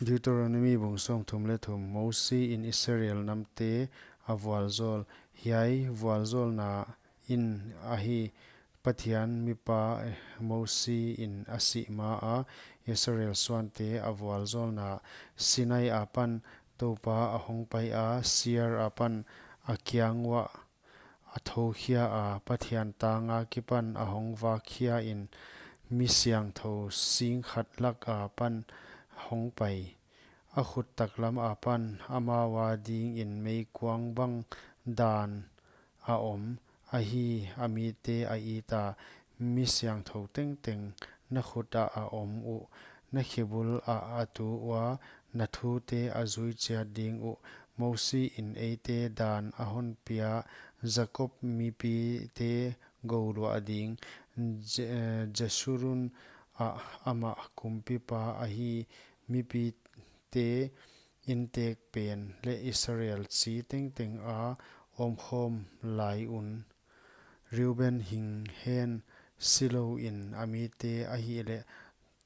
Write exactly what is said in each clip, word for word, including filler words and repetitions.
Deuteronomi bung sawmthum leh thum. Mosi in Israel namte a vualzawl. Hiai vualzawlna in ahi: Pathian mipa Mosi in a sih ma a, Israel suante a vualzawlna. Sinai apan Toupa a hongpai a, Seir apan a kiang uah a thoukhia a, Pathian tang akipan a hongvakkhia in, mi siangthou sing khat lak apan hongpai. A khut taklam apan amau adingin meikuang bang dan a om, ahi, a mite a it a. Mi siangthou tengteng na khut ah a om uh, na khebul ah a tu ua, na thute a zui chiat ding uh. Mosi in eite dan a honpia: Jakob mipite gouluah ding. Je-, eh, Jesurun ah amah kumpipa ahi, mipite intek pen leh Israel chi tengteng a omkhawm lai un. Reuben hing hen, silou in, a mite ahihleh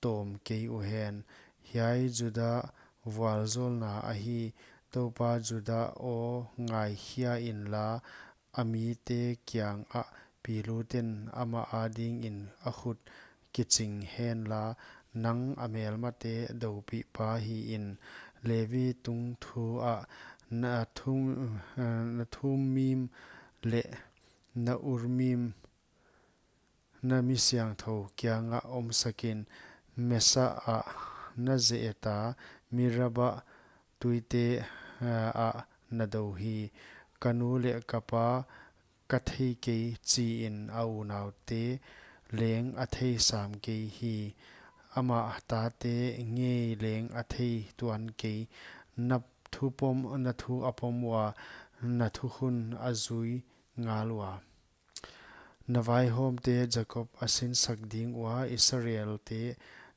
tawm kei uhen. Hiai Juda vualzawlna ahi: Toupa, Juda aw, ngaikhia inla, a mite kiangah pi lut in, amah adingin a khut kiching henla, nang a melmate doupihpa hi in. Levi tungthu ah na thum, eh, na Thummim leh na Urimim na mi siangthou kiangah omsak in. Mesa ah na ze et a, Meribah tuite, eh, ah na dou hi. Ka nu leh ka pa ka thei kei, chi in a unaute leng a thei sam kei hi. Amah tate ngei leng a thei tuan kei. Na thu pom, na thu a pom ua, na thukhun a zui ngal ua. Na vaihawmte Jakob a sinsak ding ua, Israelte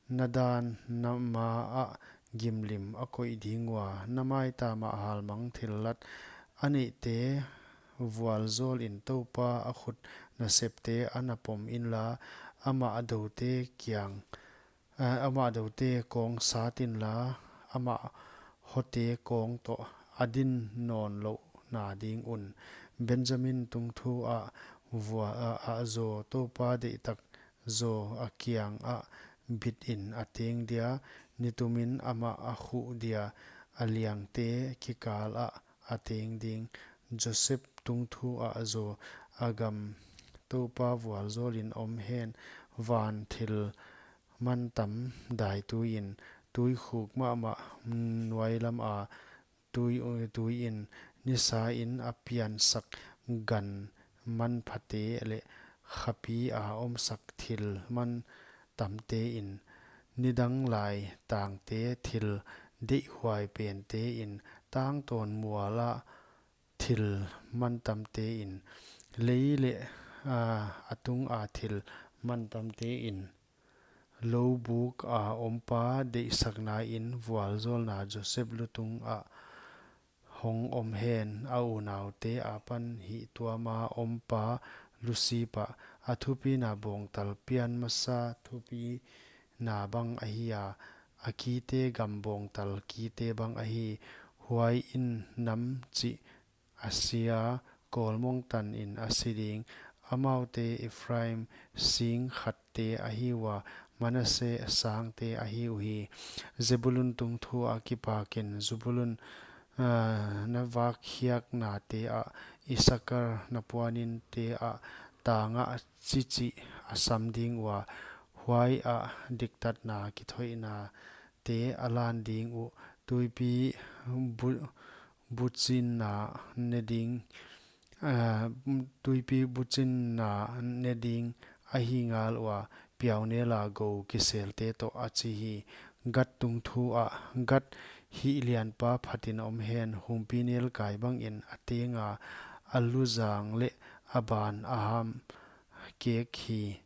na dan na ma ah gimlim a koih ding ua. Na maitam ah halmang thillat a neihte vualzawl in. Toupa a khut nasepte a na pom inla, amah a doute kiang, eh, amah doute kawng sat inla, amah hote kawng toh a din nawn louhna ding un. Benjamin tungthu ah vua, ah, ah zaw, Toupa deihtak zaw a kiangah bit in a teng dia, nitumin amah a khuh dia, a liangte kikal ah a teng ding. Joseph tungthu ah zaw, a gam Toupa vualzawl in om hen. Van thil mantam dai tui in, tuikhuk mahmah nuailam a tui, tui in, nisa in a piansak gan manphate leh khapi a omsak thil mantamte in, nidang lai tangte thil deihhuai pente in, tangtawn mual ah thil mantamte in, lei leh, ah, a tung a thil mantamte in. Loubuk a ompa deihsakna in vualzawlna Joseph lutung ah hong om hen. A unaute apan hihtuam a ompa lusip ah, a thupina bawngtal pian masa thupina bang ahi a, a kite gam bawngtal kite bang ahi. Huai in nam chih a sia, kawlmong tan in a si ding. Amaute Ephraim sing khatte ahi ua, Manase sangte ahi uhi. Zebulun tungthu akipakin, Zebulun, ah, na vakkhiaknate ah, Isakar na puaninte ah, tangah chichih a sam ding ua, huai ah diktatna kithoihnate a lan ding uh. Tuipi bu-, buchinna ne ding, ah, tuipi buchinna ne ding ahi ngal ua, piaunel a gou kiselte toh, a chi hi. Gad tungthu ah, Gad hih lianpa phatin om hen, humpinelkai bangin a teng a, a luzang leh a ban a ham kek hi.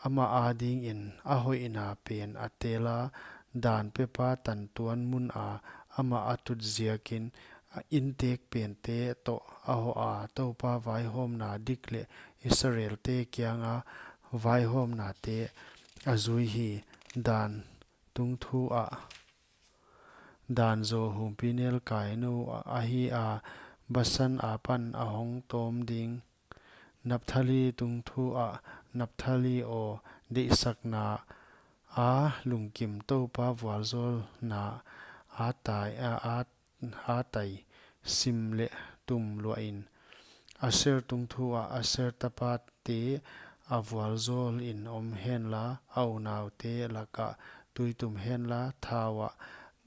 Amah adingin a hoihna pen a tel a, dan pepa tantuan mun a amah a tut ziakin, a intek pente toh a hoh a, Toupa vaihawmna dik leh Israelte kianga vaihawmnate a zui hi. Dan tungthu ah Dan zaw humpinelkai nou ahi a, Basan apan a hong tawm ding. Naphtali tungthu ah, Naphtali aw, deihsakna a lungkim, Toupa vualzawlna a tai, a, a, a tai, sim leh tum luahin. Aser tungthu ah, Aser tapate a vualzawlin om henla, a unaute lakah tuitum henla, thau ah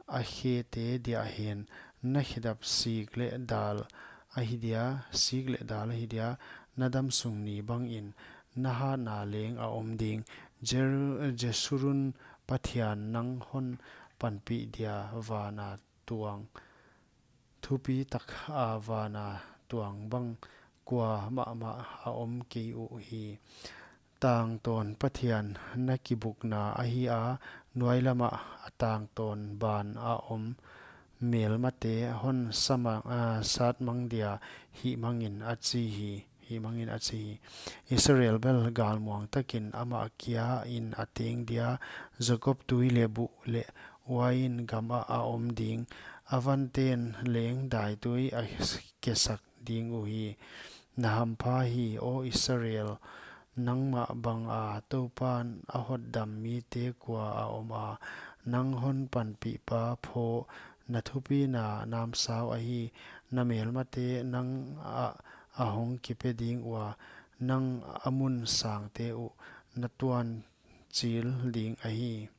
a khete diah hen. Na khedap sik leh dal ahi dia, sik leh dal ahi dia, na damsung ni bangin na hatna leng a om ding. Jer-, Jesurun Pathian nang hon panpih dia vana tuang, thupitak a vana tuang bang kua mahmah a om kei uhi. Tangtawn Pathian na kibukna ahi a, nuailamah a tangtawn ban a om melmate hon samang, ah, satmang dia hihmangin a chi hi, hihmangin a chi hi. Israel bel galmuang takin amah kia in a teng dia, Jakob tui leh buh leh uain gam ah a om ding, a vanten leng daitui a kesak ding uhi. Na hampha hi, aw Israel, nangmah banga Toupan a hotdam mite kua a om a? Nang hon panpihpa pho, na thupina namsau ahi. Na melmate nang ah a hong kipe ding ua, nang a mun sangte uh na tuan chil ding ahi.